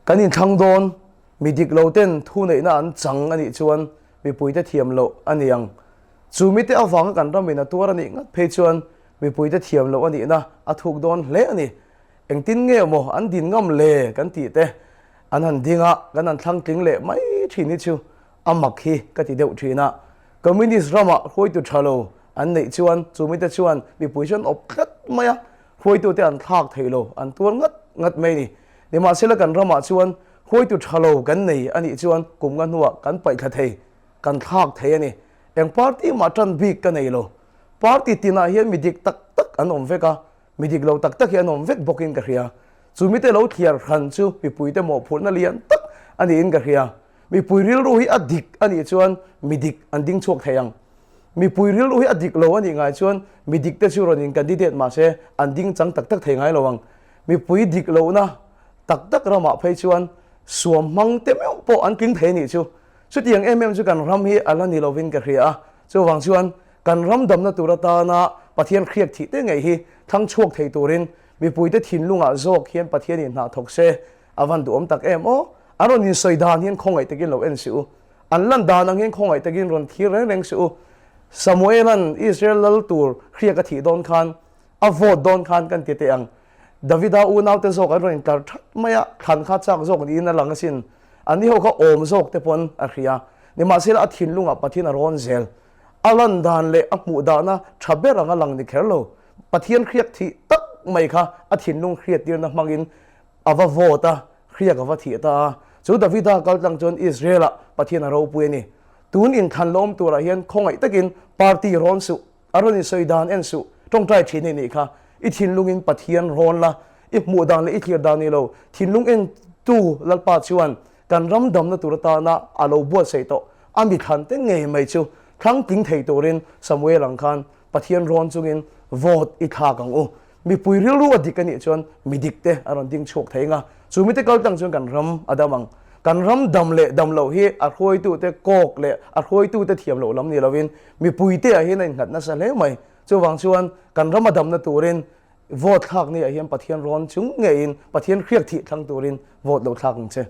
Kan inthlang dawn, mi dik lo ten thuneihna an chang a nih chuan mipuite thiam loh a ni ang. Chu mite avanga kan ramin a tuar a nih ngat phei chuan mipuite thiam loh a nihna a thuk dawn hle a ni. Engtin nge maw an din ngam le kan tih te an han ding a, kan han thlang tling leh mai thin hi chu a mak hi ka ti deuh thin a. Communist ramah hruaitu tha lo an neih chuan chu mite chuan mipui chu an awp tlat mai a, hruaitute an thlak thei lo, an tuar ngat ngat mai a ni. Nimahsela kan ramah chuan hruaitu tha lo kan nei a nih chuan kum nga hnuah kan paihthla thei, kan thlak thei a ni. Eng party mah tan bik ka nei lo. Party tinah hian mi dik tak tak an awm vek a, mi dik lo tak tak hi an awm vek bawkin ka hria. Chu mite lo thliar hran chu mipuite mawhphurhna lian tak a niin ka hria. Mipui rilru hi a dik a nih chuan mi dik an ding chhuak thei ang. Mipui rilru hi a dik lo a nih ngai chuan mi dik te chu rawn in candidate mah se an ding chang tak tak thei ngai lo ang. Mipui dik lohna tak tak ramah phei chuan suam hmang te meuh pawh an tling thei a nih chu. Chutiang em em chu kan ram hi a la ni lovin ka hria a. Chuvang chuan kan ram damna tur atana Pathian hriak thih te ngei hi thlang chhuak thei turin mipuite thinlungah zawk hian Pathianin hna thawk se a van duhawm tak em aw. An rawn insawi dan hian khawngaih takin lo en suh u. An lan dan ang hian khawngaih takin rawn thlir reng reng suh u. Samuela'n Israel lal tur hriak a thih dawn khan, a vote dawn khan kan ti teh ang. Davida unaute zawk an rawn intlar that mai a, thlan kha chak zawk niin a lang asin. Anni ho kha awm zawk te pawn a hria. Nimahsela a thinlungah Pathian a rawn zel. A lan dan leh a hmuh dahna tha ber ang a lang ni kher lo. Pathian hriak thih tak mai kha a thinlung hriattirna hmangin a va vote a, hriak a va thih ta a. Chu Davida kal tlang chuan Israel-ah Pathian a ropui a ni. Tun inthlan la awm turah hian khawngaih takin party rawn suh, a rawn insawi dan en suh, tawngtai thin i nih kha. I thinlungin Pathian rawn la, i hmuh dan leh i thlir dan ni lo, thinlung entu Lalpa chuan kan ram damna tur atana a lo buatsaih tawh a mi thlan te ngei mai chu thlang tling thei turin Samuel ang khan Pathian rawn chungin vote i thlak ang u. Mipui rilru a dik a nih chuan mi dik te a rawn ding chhuak thei ang a, chu mite kal tlang chuan kan ram a dam ang. Kan ram dam leh dam loh hi a hruaitute kawk leh a hruaitute thiam loh lam ni lovin mipuite ah hian a innghat nasa hle mai. Chuvang chuan kan ram a damna turin vote thlak ni ah hian Pathian rawn chung ngeiin Pathian hriak thih thlang turin vote lo thlak ang che.